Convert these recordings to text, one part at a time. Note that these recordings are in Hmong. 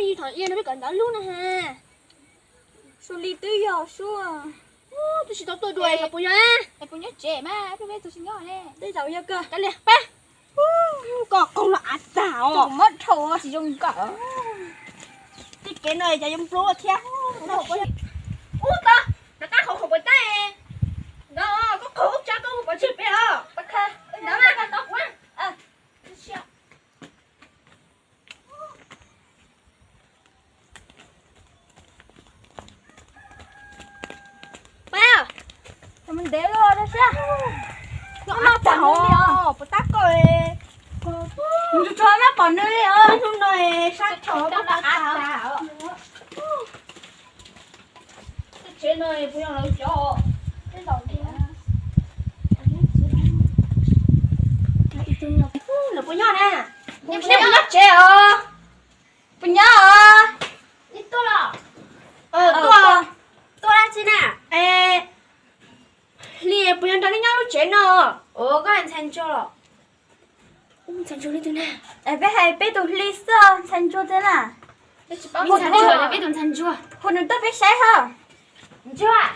Thaum ub no peb kawm ntawv lub na ha. Xu li twb yog sub. Twb tsis tau tuaj dua, puas yog? Puas nyob tsev mas peb tsis nyob ne. Tej zaum yog kawg. Kav liam peb. Koj qaug los av tag os. Muab dhau tsis zoo kawm. Tej kev no cas yuav nplua thiab. Ub, tau, rov qab qhov qhov puas tab. Ntawd koj qhov ub tsa koj mus pov tseg peb os. Ntawd mas tau kuv. Pab, ntev lawm sab. Noj tag os, puas tab koj. Tso tso no pom nws li os. Hnub no sab tshauv no av tag. Tsev no puas yog lawv cov? Lawv puas nyob na? Puas nyob tsev os? Puas nyob os? Tuaj los? Tuaj, tuaj dab tsi na? Hli puas yog nrog nej nyob lub tsev no? Ua koj ntxhais ntsuag los? Ntxhais ntsuag leej twg na? Peb hais peb tus Hli xwb, ntxhais ntsuag tiag na. Hu nws tuaj peb saib ho. Ntsuag,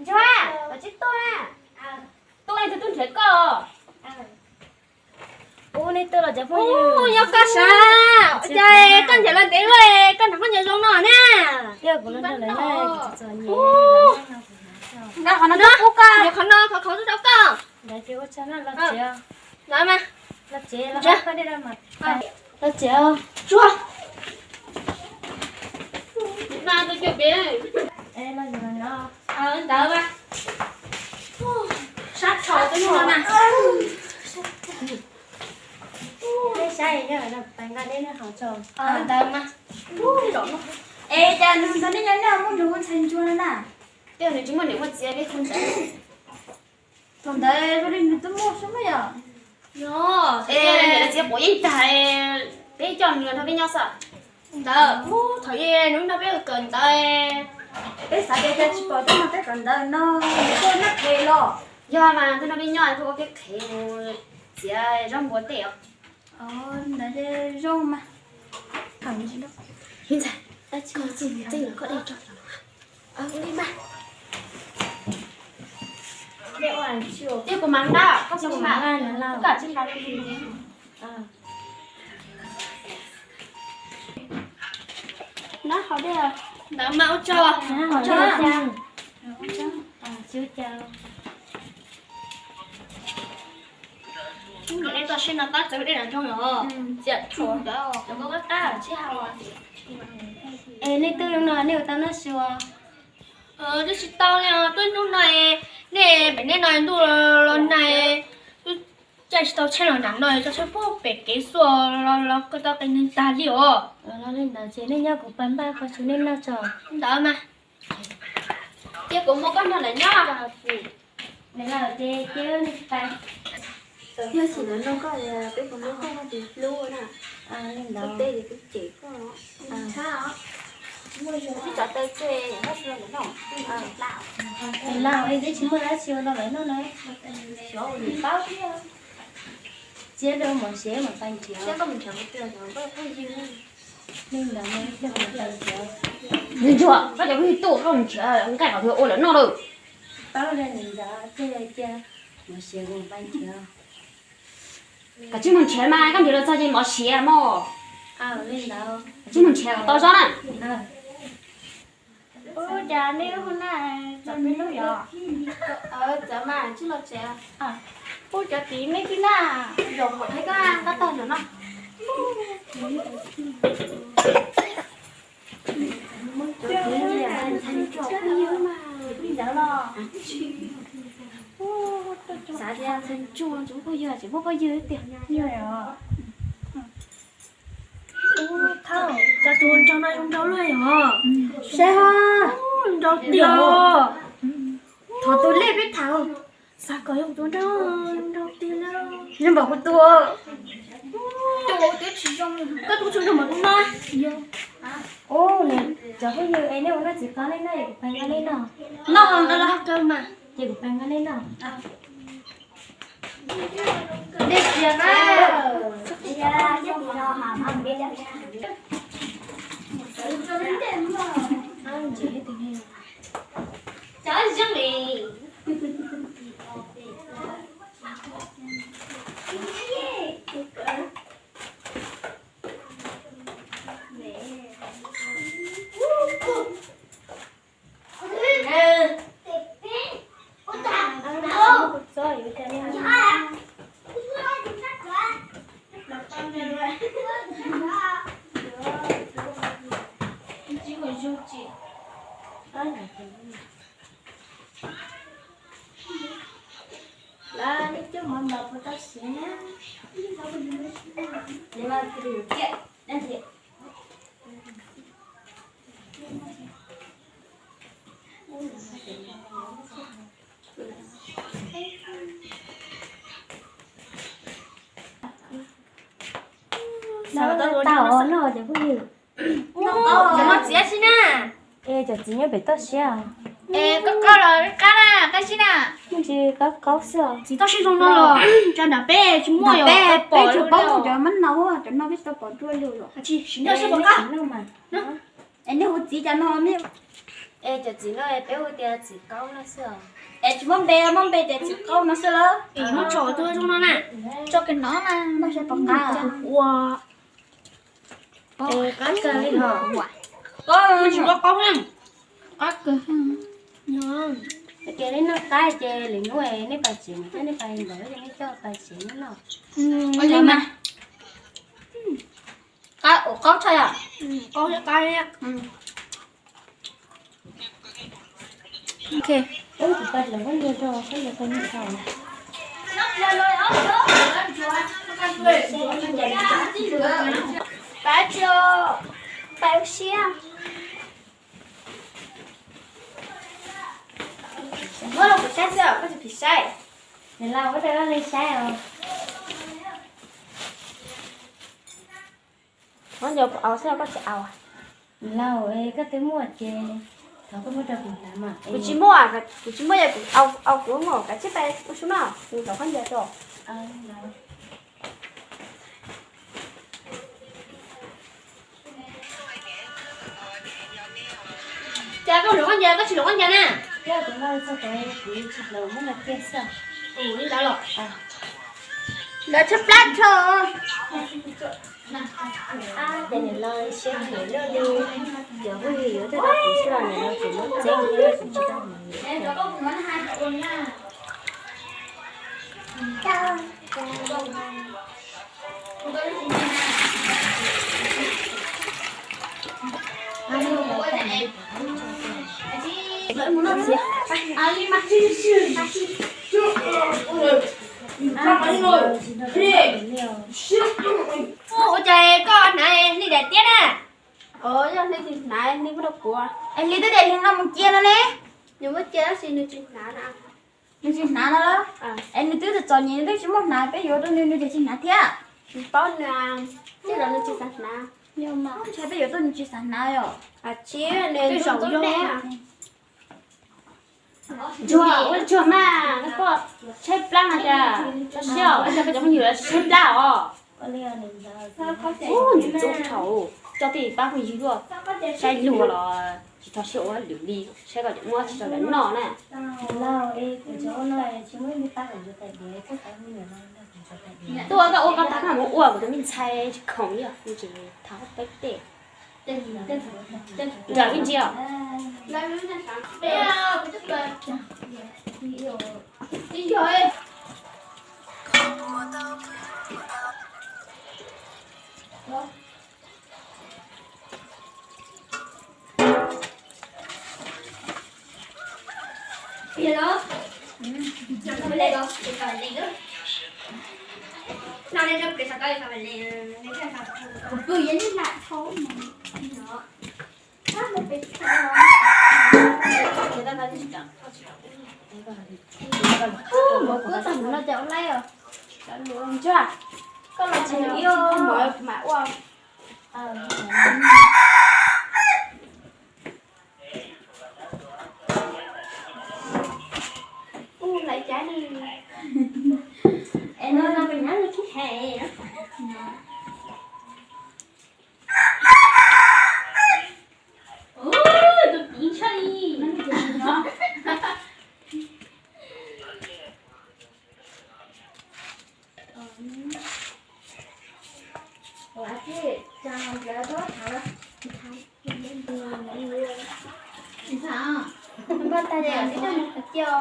ntsuag, koj tsis tuaj na. Tuaj leej twg tuaj nrhiav koj? Ub, nej tuaj los cov phooj ywg. Yog koj sav, cas koj nrhiav los ntev luaj, koj nrog koj nyob zoo no na. Tiag, kuv los nrog lawv nyob. Nqa qhov no tuaj pub koj. Qhov no, qhov, qhov tuaj rau koj. Ntawd ces ua tsaug na, los tsev. Ntawd mas. Los tsev, los tsev. Tsuag. Ntawd mas. Sab tshauv twb muaj no na. Peb saib yog pais nqa dej noj haus tso. Ntawd mas. Es cas nws nrog nej nyob nyob muaj nws ua ntxhais ntsuag no na? Tej nws tsis muaj niam muaj txiv peb hu ntawd. Thaum ntawd zoo li nws twb muaj xwb mas yog. Yog, es niam txiv quav yeej tag, peb coj nws nrog peb nyob xwb. Ntawd, thaum ub nws nrog peb kawm ntawv, peb xav tias cas tsis pom tej no peb kawm ntawv no, nws tuaj noj qhev los. Yog mas, tuaj nrog peb nyob, tuaj ua peb qhev mus txiav zaub npua tej os. Ntawd zoo mas. Ntxhais, koj txij txij koj dej tso. Ua li mas. Dej ua tsis, kuv mam nqa, koj tsis nqa, koj tsis nqa. Nab haus dej, ntawd mas ua tsaug, ua tsaug. Tsis ua cas. Neb toj siab no qab txawv dej nram nroog los, txiam tshuav ntawd los koj qab qab tsis haus. Es nej twb no nej ua tau noj su? Twb tsis tau li, twb hnub no nej pem nej no ntuj los nag, twb caij tsis tau tsheb los nram no, tso tsheb puag pem kev xuas los koj tau qe neeg tag li os. Los li ntawd ces nej nyob kuv pab npaj qhov tsuv nej noj tso. Ntawd mas. Cia kuv muab koj nrog lawv nyob. Lawv ces cia nej pab. Yog tsis lawv nrog koj, peb puas muab koj tus hlub na? Li ntawd. Teb ces twb cem koj. Tsis tso taw tseg, koj tsis los lawv noj. Lawv es twb tsis muaj dab tsi los lawv noj na. Xyov ua niam paub thiab. Txiav lawv mos siav mas pais nrhiav. Li ntawd, ntsuag, koj cov phooj ywg tuaj koj nrhiav nqaij qhov twg ua lawv noj lawm. Paub li ntawd, cia mos siav pais nrhiav. Koj tsis mus nrhiav mas, koj nrhiav los txog ces mos siav mog. Li ntawd. Koj tsis mus nrhiav kom tau zog na. Ub, cas nej hu na, txawm peb lub yog? Txawm mas, tsis los tsev. Ub, cov tid nej twb na, zaum pom qhib koj nqa tag zaum no. Li ntawd los. Xav tias ntxhais ntsuag tsis muaj phooj ywg, tsis muaj phooj ywg tiag. Ub, thawj, cas tus nraug no zoo nraug luaj yom? Saib ha, nraug tiag. Thov tus lej peb tham, xav kom yog tus nraug, nraug tiag na. Zoo npaum kuv tus. Tus twb tsis zoo, koj tus tsis zoo npaum tus no. Ub, cov phooj ywg es nej ua noj txiv qab nej noj es kuv pais nqa nej noj. Noj los kawg mas. Ces kuv pais nqa nej noj. Dej tiag na. Dej tiag. Lawv neb coj mov los puas tau siav na? Xav tau tau no cov phooj ywg. Cov no txiv dab tsi na? Es cov txiv nyob pem toj siab. Es qaub qaub los qab na, qab sib na. Muaj tsis qaub qaub xwb os. Txiv toj siab zoo no los tso nram peb tsis muaj yom. Peb tsis paub mus cov mab nau, cov no peb tsis tau pom dua li os. Tsis nyob sab pom qab. Es nej hu txiv cov no, es cov txiv no peb hu tias txiv qaub no xwb os. Es tsis muaj npe, muaj npe tias txiv qaub no xwb lawm. Es muab tso tuaj zoo no na. Tso kiag no mas noj sab pom qab. Ua. Qab kawg li hos. Qaub, tsis qaub qaub na. Qab kawg. Ces nej noj qab ces lwm hnub nej pais tsev, nej pais npaum nej coj pais tsev noj. Li mas. Qab, ua qaub tshaj yom. Qaub thiab qab thiab. Ok. Pab tso, pab ua siab. Muab rau kuv saib xwb, koj tsis saib. Niam laus, muab rau koj li saib os. Koj nco kuv au xwb koj tsis au. Niam laus, koj twb muaj ces thov koj muab rau kuv hnav mas. Kuv tsis muaj, kuv tsis muaj, yog kuv au, au kuv muaj kav tsij pais ua su noj, kuv thov koj nco tso. Cas koj hloov koj ncaws, koj tsis hloov koj ncaws na? Koj tus no txog tod kuv tsis hloov, muab ncaws kiag xwb. Ntawd los. Lawv tshaib plab tso. Ces niam laus siab phem luaj li, cov phooj ywg yuav tuaj rau kuv xwb los niam laus tseem muab txeeb thiab kuv tsis tau hnav. Ua cas koj hnav hli daim tiab na? Yog hli tsis hnav hli muab rau kuv. Es hli twb de hli no mus cia no ne. Nws muab cia tab sis nws tsis hnav na. Nws tsis hnav no. Es nws twb txom txom nyem nws twb tsis muaj hnav, peb yuav rau nws nws tsis hnav thiab. Nws paub nws, tej zaum nws tsis xav hnav. Ntshai peb yuav tuaj nws tsis xav hnav os. Tsis, nws zaum yog. Ntsuag, ua ntsuag mas, koj tshaib plab no cas, tso siab os, ua cas koj cov phooj ywg tshaib plab os. Ub, ntxim ntxub dhau, coj tej pab phooj ywg luaj, saib luag los tsis tso siab ua lwm li, saib koj cov muab tsis tso lawv noj na. Tuaj koj ua koj tag koj mus ua kuv tus me ntxhais tsis khoom li os, nws tseem thov peb tej. Nram ib ntsia. Ub, muab kuv tag no ces ua laib os. Ntsuag, koj los tsis ib muab mam ua. Ub, laiv cav li. Es no no pes nyab li khib heev. Npaj tag ces cia.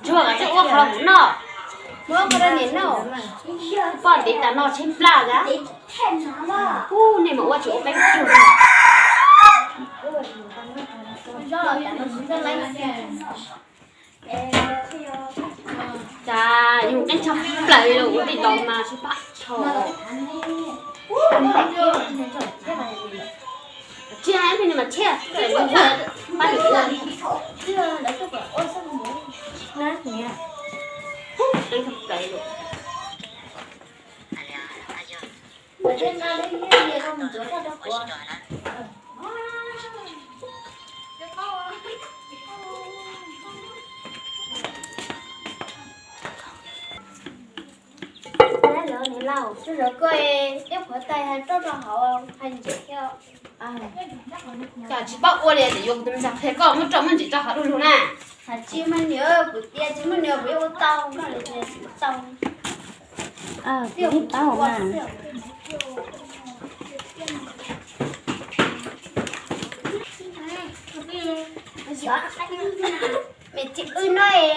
Ntsuag, koj ua qhov los kuv noj. Muab qhov rau niam noj. Poj ntiv tas no tshaib plab na. Ub, nej mas ua tsis ua peb tug. Cas yus qeeb tshaj plaws li, ua tej tod mas tshaib plab tshaj. Tsiaj ib pliag mas tsiaj, pab nws ua. Qeeb tshaj plaws li. Niam laus, sawv koj ib qhuav tais hais rau rau hauv hais ntxiv thiab. Cas tsis paub ua li, yuav kuv tus me ntxhais qhia koj muab rau muab ntxiv rau hauv du lug na. Hais tsis muaj nyiaj, kuv tias tsis muaj nyiaj kuv yuav ua tau no, tsis tau. Tsis paub mas. Mẹ tsis ư no es.